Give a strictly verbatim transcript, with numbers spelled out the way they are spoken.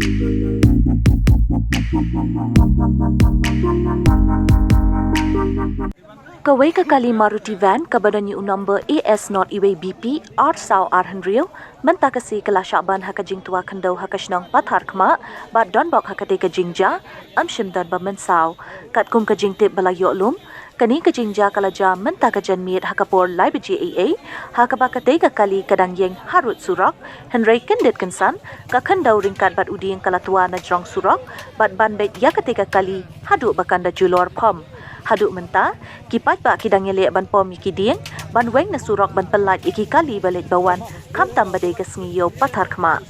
Kawei ka kali Maruti van kaba don ïa u number A S not iwei B P ar saw ar hynriew mynta ka sngi ka la shah ban ha ka jingtwa khyndew ha ka shnong Patharkhmah bad don bok ha katei ka jingjia, ym shym don ba mynsaw. Katkum ka jingtip ba la ïoh lum, kane ka jingjia ka la jia mynta ka janmiet ha ka por lai baje eiei, ha kaba katei ka kali ka dang ïeng harud surok, hynrei kyndit kynsan ka khyndew ryngkat bad u dieng ka la twa na jrong surok bad ban beit ïa katei ka kali haduh ba kan da julor phom. Haduh mynta ki paidbah ki dang ïaleh ban pom ïa ki dieng ban weng na surok ban pyllait ïa ki kali ba leit ba wan, khamtam ba dei ka sngi ïew Patharkhmah.